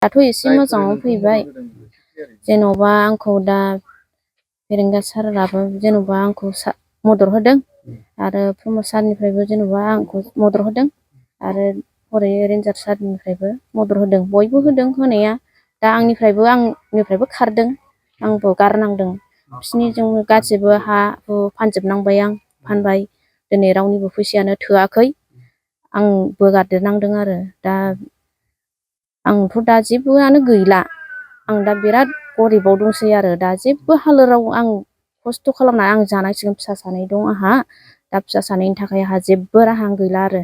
दाथ' एसे मोजाङाव फैबाय जेन'बा आंखौ दा फेरेंगा साराबो जेन'बा आंखौ मदद होदों आरो प्रमद सारनिफ्रायबो जेन'बा आंखौ मदद होदों आरो हरै रेन्जार सारनिफ्रायबो मदद होदों बयबो होदों होनाया दा आंनिफ्रायबो खारदों आंबो गारनांदों बिसिनिजों गासैबो हा हु फानजोबनांबाय आं फानबाय दिनै रावनिबो फैसायानो थोआखै आंबो गारदेरनांदों आरो दा आंथ' दा जेबोआनो गैला आं दा बिराद गरिबाव दंसै आरो दा जेबो हालोदाव आं खस्थ' खालामनानै आं जानांसिगोन फिसा सानै दं आंहा दा फिसा सानैनि थाखाय आंहा जेबो राहा गैला आरो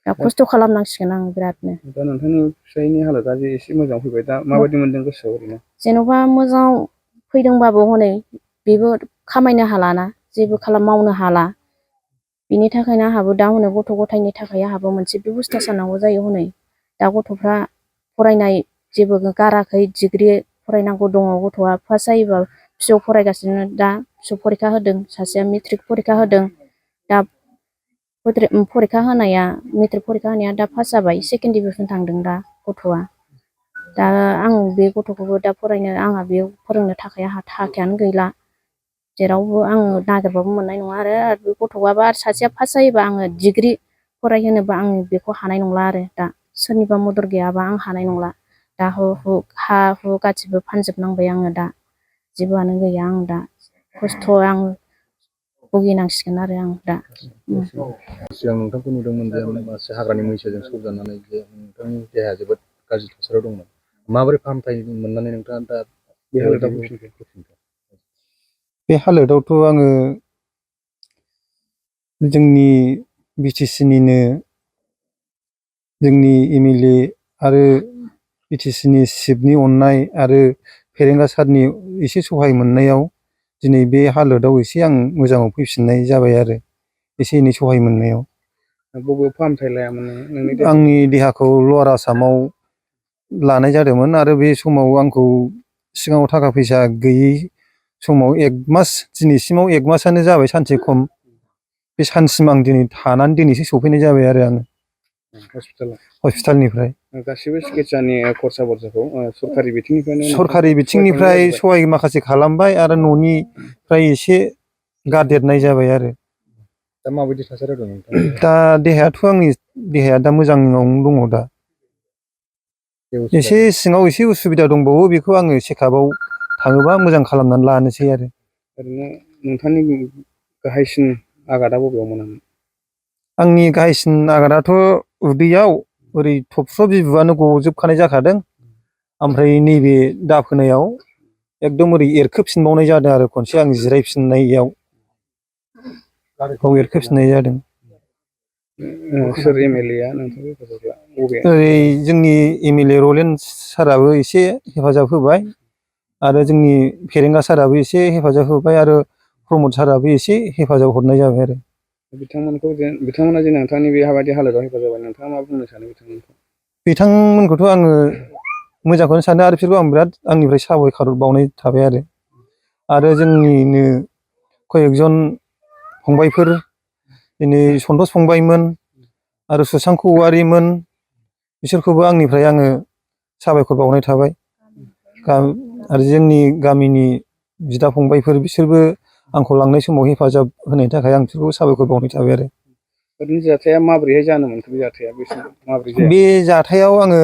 दा खस्थ' खालामनांसिगोन आं बिरादनो। दा नोंथांनि फिसायनि हालोदा जे एसे मोजां फैबाय दा माबायदि मोनदों गोसोआव ओरैनो? जेन'बा मोजां फैदोंबाबो हनै बेबो खामायनो हालाना जेबो मावनो हाला बिनि थाखायनो आंहाबो दा हनै गथ' गथायनि थाखाय आंहाबो मोनसे बेब'स्था साननांगौ जायो हनै दा गथ'फ्रा फरायनाय जेबो गाराखै डिग्रि फरायनांगौ दङ गथ'आ पास जायोबा फिसौ फरायगासिनो दा फिसौ फरिखा होदों सासेया मेट्रिक फरिखा होदों दा फरिखा होनाया मेट्रिक फरिखा होनाया दा पास जाबाय सेकेन्ड डिभिजन थांदों दा गथ'आ दा आं बे गथ'खौबो दा फरायनो आंहा बेयाव फोरोंनो थाखाय आंहा थाखायानो गैला जेरावबो आङो नागिरबाबो मोननाय नङा आरो बे गथ'आबो आरो सासेया पास जायोबा आङो डिग्रि फरायहोनोबा आं बेखौ हानाय नंला आरो दा सोरनिबा मदद गैयाबा आं हानाय नंला दा हा हु गासिबो फानजोबनांबाय आङो दा जेबोआनो गैया आं दा खस्थ' आं भुगिनांसिगोन आरो आं दा। सिगां नोंथांखौ नुदोंमोन जे मासे हाग्रानि मैसोजों सौजानानै जे नोंथांनि देहाया जोबोद गाज्रि थासारियाव दंमोन माबोरै फाहामथाय मोननानै नोंथाङा दा बे हालोदाव फैफिनखो? बे हालोदावथ' आङो जोंनि बि टि सि निनो जोंनि एम एल ए आरो बि टि सि नि चिफनि अननाय आरो फेरेंगा सारनि एसे सहाय मोननायाव दिनै बे हालोदाव एसे आं मोजाङाव फैफिननाय जाबाय आरो एसे एनै सहाय मोननायाव। बबेयाव फाहामथाय लायामोन नोंनि देहाखौ? आंनि देहाखौ लवार आसामाव लानाय जादोंमोन आरो बे समाव आंखौ सिगाङाव थाखा फैसा गैयै समाव दिनैसिमाव 1 मासानो जाबाय सानसे खम बे सानसिम आं दिनै थानानै दिनैसो सफैनाय जाबाय आरो आङो हस्पिटालनिफ्राय। गासिबो सिकित्सानि खरसा बरसाखौ सरकारि बिथिंनिफ्रायनो सरकारि बिथिंनिफ्राय सहाय माखासे खालामबाय आरो न'निफ्राय एसे गारदेरनाय जाबाय आरो। दा माबायदि थासारियाव दं नोंथां? दा देहायाथ' आंनि देहाया दा मोजाङावनो दङ दा एसे सिङाव एसे उसुबिदा दंबावो बेखौ आङो चेकआपआव थाङोबा मोजां खालामनानै लानोसै आरो। ओरैनो नोंथांनि गाहायसिन आघादा बबेयावमोन? आंनि गाहायसिन आघादाथ' उदैयाव ओरै थबस्र' बिबुआनो गजोबखानाय जाखादों ओमफ्राय नैबे दाफोनायाव एकदम ओरै एरखोफिनबावनाय जादों आरो खनसे आं जिरायफिननायाव एरखोफिननाय जादों। सोर एम एल ए आ नोंथांखौ हेफाजाब होआ? ओरै जोंनि एम एल ए रलेन साराबो एसे हेफाजाब होबाय आरो जोंनि फेरेंगा साराबो एसे हेफाजाब होबाय आरो प्रमद साराबो एसे हेफाजाब हरनाय जाबाय आरो। बिथांमोना जे नोंथांनि बेबायदि हालोदाव हेफाजाब होबाय नोंथाङा मा बुंनो सानो बिथांमोनखौ? बिथांमोनखौथ' आङो मोजांखौनो सानो आरो बिसोरखौ आं बिराद आंनिफ्राय साबायखर बावनाय थाबाय आरो जोंनिनो कयेकजन फंबायफोर दिनै सन्थस फंबायमोन आरो सुसांक औवारिमोन बिसोरखौबो आंनिफ्राय आङो साबायखर बावनाय थाबाय आरो जोंनि गामिनि बिदा फंबायफोर बिसोरबो आंखौ लांनाय समाव हेफाजाब होनायनि थाखाय आं बिसोरखौ साबायखर बावनाय थाबाय आरो। ओरैनो जाथाया माबोरैहाय जानो मोनखो बे जाथाया माबोरै जाया? बे जाथायाव आङो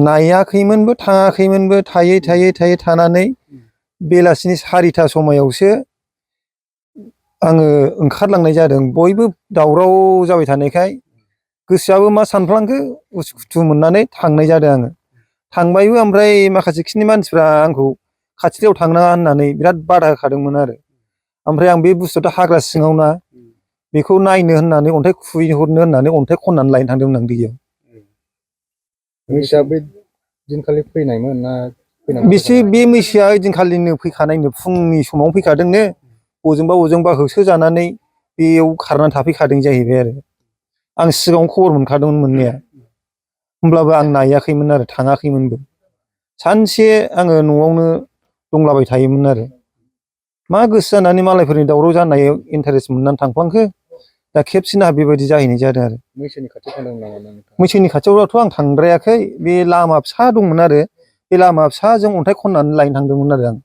नायाखैमोनबो थाङाखैमोनबो थायै थानानै बेलासिनि 4टा समायावसो आङो ओंखारलांनाय जादों बयबो दावराव जाबाय थानायखाय गोसोआबो मा सानफ्लांखो उसुखुथु मोननानै थांनाय जादों आङो। थांबायबो ओमफ्राय माखासे खिनि मानसिफ्रा आंखौ खाथियाव थांनाङा होननानै बिराद बादा होखादोंमोन आरो ओमफ्राय आं बे बुस्थुआथ' हाग्रा सिङावना बेखौ नायनो होननानै अन्थाइ खुबैहरनो होननानै अन्थाइ खननानै लायनो थांदोंमोन आं दैयाव। मैसोआ बे दिनखालि फैनायमोन ना? बे मैसोआ ओइदिनखालिनो फैखानायनो फुंनि समावनो फैखादोंनो बजोंबा होसोजानानै बेयाव खारनानै थाफैखादों जाहैबाय आरो। आं सिगाङावनो खबर मोनखादोंमोन मोननाया होमब्लाबो आं नायाखैमोन आरो थाङाखैमोनबो सानसे आङो न'आवनो दंलाबाय थायोमोन आरो मा गोसो जानानै मालायफोरनि दावराव जानायाव इन्टारेस्ट मोननानै थांफ्लांखो दा खेबसेनो आंहा बेबायदि जाहैनाय जादों आरो। मैसोनि खाथियाव थांदों नामा नोंथां? मैसोनि खाथियावथ' आं थांद्रायाखै, बे लामा फिसा दंमोन आरो बे लामा फिसाजों अन्थाइ खननानै लायनो थांदोंमोन आरो आं।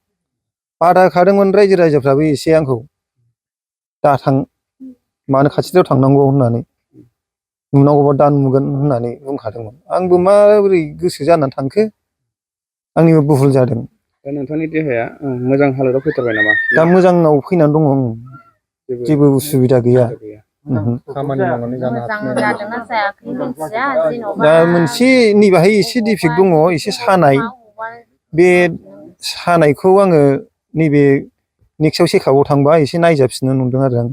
बादा होखादोंमोन रायजो राजाफ्राबो एसे आंखौ दाथां, मानो खाथिद्रायाव थांनांगौ होननानै, नुनांगौबा दा नुगोन होननानै बुंखादोंमोन। आंबो माबोरै गोसो जानानै थांखो, आंनिबो भुल जादों। दा नोंथांनि देहाया मोजां हालोदाव फैथारबाय नामा? दा मोजाङाव फैनानै दङ, जेबो उसुबिदा गैया। खामानि मावनानै जानो मोजां हाफिननाय जादोंना जायाखै मिथिया, जेन'बा दा मोनसे नैबाहाय एसे डिफेक्ट दङ, एसे सानाय। बे सानायखौ आङो नैबे नेक्स्टआव चेकआपआव थांबा एसे नायजाफिननो नुदों आरो आं।